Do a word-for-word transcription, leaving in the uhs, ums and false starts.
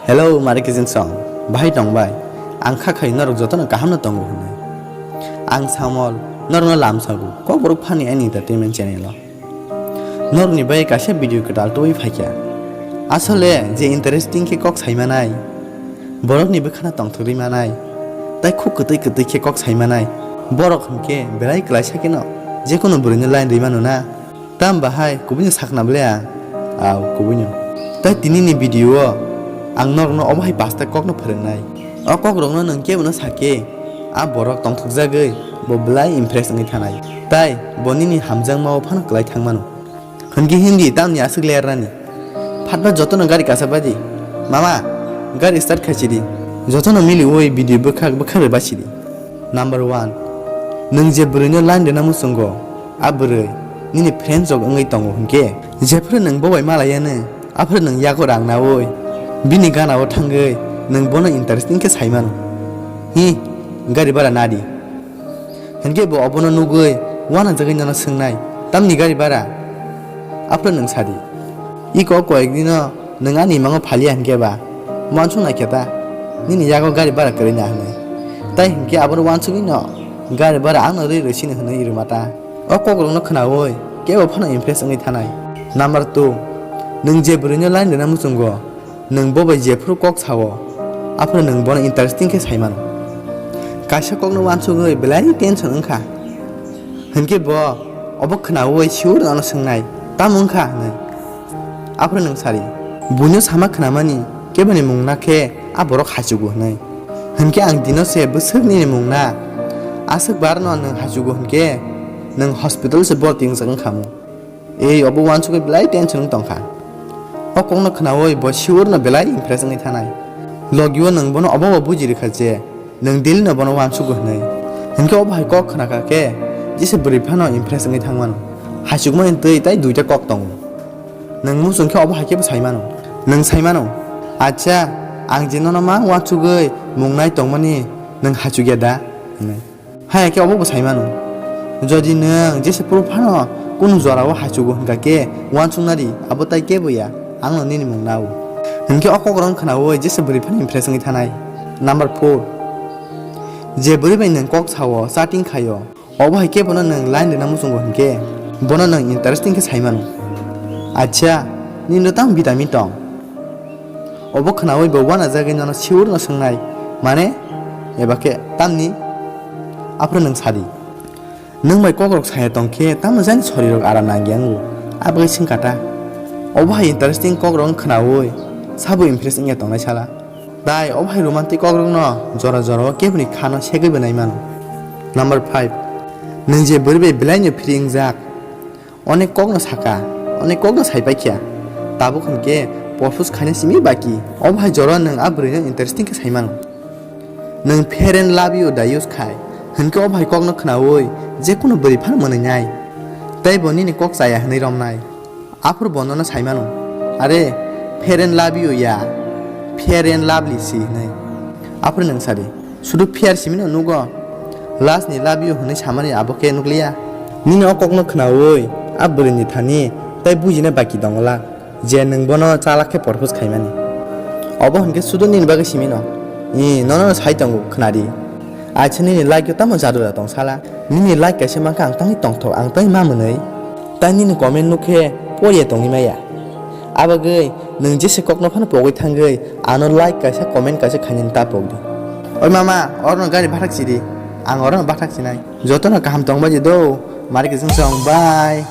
Hello, mari kiching song. Bahai tong bai? Ang kha khai norok jotono kaham no tongo hwnwi. Ang Samol, norokno lamsago, Kokborok Funny and Entertainment channel o. Norokni bai kaisa video kwtal tubui phaikha. Asole je interesting khe kok sai manai, borokni bwkhano tongthogwi manai, tai khuk kwtwi kwtwi khe kok sai manai, borok hwnkhe belai kwlaisa kheno jekunu bwrwino line rwi mano na. Tam bahai kubuino sakna ble ang? Au, kubuino. Tai tinini video o ang norokno obo hai pasta kokno phwrwngnai. O kokrokno nwng kebono sakhe, a borok tongthokjagwi bo belai impress wngwi thanai. Tai bo nini hamjakmao phano kwlai thangmano. Hwnkhe hindi tamni aswk lerrani. Phatba jotono gari kasa badi. Mama, gari start khaisidi. Jotono miliwi video bwkhak bwkhak rwbasidi. Number one. Nwng je bwrwino line rwna muchungo, a bwrwi nini friends rok wngwi tongo hwnkhe, jephru nwng bo bai malaiyanw, aphru nwng yago rang naui bini ganao thangwi nwng bono interesting khe sai mano. Hi, gari bara nadi. Hwnkhe bo obono nugwi uanajagwi nono swngnai, "Tamni gari bara?" Aphuru nwng sadi, "Iko koyek dino nwng ani imango phaliya hwnkhe ba, uansuk naikhe ta, nini yago gari bara kwrwi na," hwnwi. Tai hwnkhe abono uansugwino gari bara angno rwi rw sini hwnwi rwma ta. O kokrokno khwnaui kebo phano impress wngwi thanai. Number two, nwng je bwrwino line rwna muchungo, nwng bo bai jephuru kok sao, aphuru nwng bono interesting khe sai mano. Kaisa kokno uansugwi belai tension wngkha. Hwnkhe bo obo khwnaui sure nono swngnai, "Tamo wngkha?" hwnwi. Aphuru nwng sadi, "Buino sama khwnamani keboni mung na khe a borok haichugo," hwnwi. Hwnkhe ang dino se bwswk nini mung na, aswk barno nwng haichugo hwnkhe nwng hospital se borti wngjak wngkhamu. Ei, obo uansugwi belai tension wng tongkha. O kokno khwnaui bo sure no belai impress wngwi thanai. Logio nwng bono obo bo buji rwkha je nwng daily no bono uansugo hwnwi. Hwnkhe obo hai kok khwnakha khe jesa bwrwi phano impress wngwi thangmano. Haichukmani twi tai duita kok tongo. Nwng muchung khe obo hai khe bo sai mano. Nwng sai mano, "Acha, ang je nono mang uansugwi mung nai tongmani nwng haichukya da?" hwnwi. Haya khe obo bo sai mano. Jodi nwng jesa phuru phano kunu jorao haichugo hwnkha khe, uansukna di, abo tai kebo ya, angno nini mung nao. Hwnkhe o kokrok khwnaui jesa bwrwi phano impress wngwi thanai. Number four. Je bwrwi bai nwng kok sao, chatting khaio, obo hai khe bono nwng line rwna muchungo hwnkhe, bono nwng interesting khe sai mano. Acha, nini tamo vitamin tong? Obo khwnaui bo uanajagwi nono sure no swngnai, mane, eba khe tamni? Aphuru nwng sadi, "Nwng bai kokrok saya tong khe tamo jani sorirok aram nangya wngo, abagwi swngkha ta." Obo hai interesting kokrok wng khwnaui sabo impress wngya tongnai sala. Tai obo hai romantic kokrokno jora jorao keboni khano segwi bo nai mano. Number five. Nwng je bwrwi bai belaino free wngjak, onek kokno saka, onek kokno sai paikha, tabuk hwnkhe propose khaina simi baki. Obo hai jora nwng a bwrwino interesting khe sai mano. Nwng Fair and Lovely da use khai, hwnkhe obo hai kokno khwnaui jekunu bwrwi phano mwnwi nai, tei bo nini kok chaya hwnwi romnai. Aphuru bo nono sai mano, "Are, Fair and Lovely ya, Fair and Lovely si," hwnwi. Aphuru nwng sadi, "Sudu fair simino nugo, last ni love you hwnwi samani abo khe nukliya?" Nini o kokno khwnaui a bwrwini thani tai bujina baki tongo la, je nwng bono chalak khe propose khaimani. Obo hwnkhe sudu nini bagwi simino, i, nono sai tongo, khwnadi. Aisa nini like o tamo jadu da tong sala. Nini like kaisa mankha ang tangwi tongthok, ang tangwi ma mwnwi. Tai nini comment nukhe porya tongwi maya. Abagwi nwng jesa kokno phano pogwi thangwi ano like kaisa comment kaisa khainani ta pokdi. Oi mama, orono gari bathak chidi. Ang orono bathak chinai. Jotono kaham tongbaidi do. Mari kiching song, bye.